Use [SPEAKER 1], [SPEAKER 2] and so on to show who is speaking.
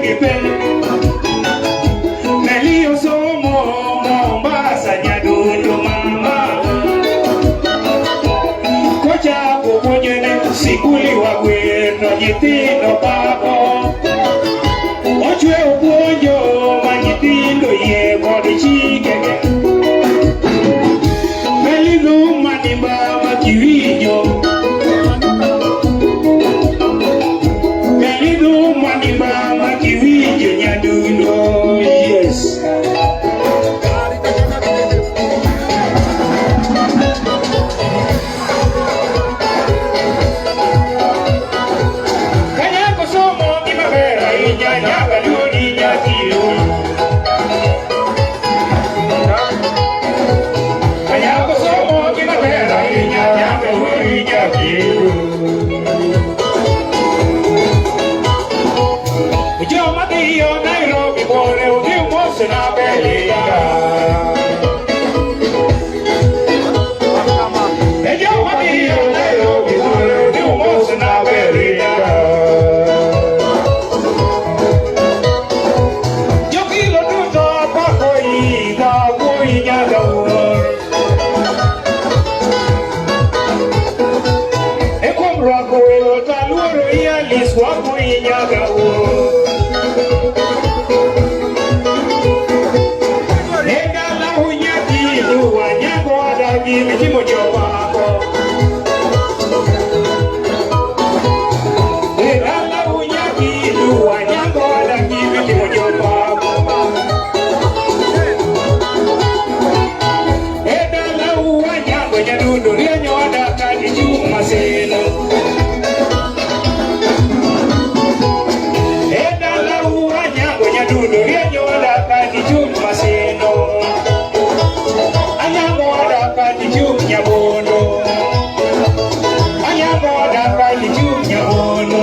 [SPEAKER 1] gi pek. Meli osomo Mombasa nyadundo mama. Kochako puonjone sikuli wagweno nyithindo pako. Ochweyo puonjo ma nyithindo yie kod chikege. Meli dhuma ni mama kiwinjo. Meli dhuma ni mama kiwinjo nyadundo. Yes. Kanyako somo gima ber ahinya nyaka duoni nyathino. Kanyako somo gima ber ahinya nyaka duoni nyathino. Joma dhiyo Nairobi bore udhi umos na Belinda. E joma dhiyo Nairobi bore udhi umos na Belinda. Jokilo duto apako idha wuoyi nyaka wuor. E kuom rwako welo taluoro ialis wakuyi nyaka wuor. E dala unyathinu wanyango wadagi mitimo jopako. E dala unyathinu wanyango wadagi mitimo jopako. E dala uwanyango nyadundo rienyo wadaka gi chuma seno. E dala uwanyango nyadundo rienyo wadaka gi chuma seno. Anyango wadaka gi chum nyabondo. Anyango wadaka gi chum nyabondo.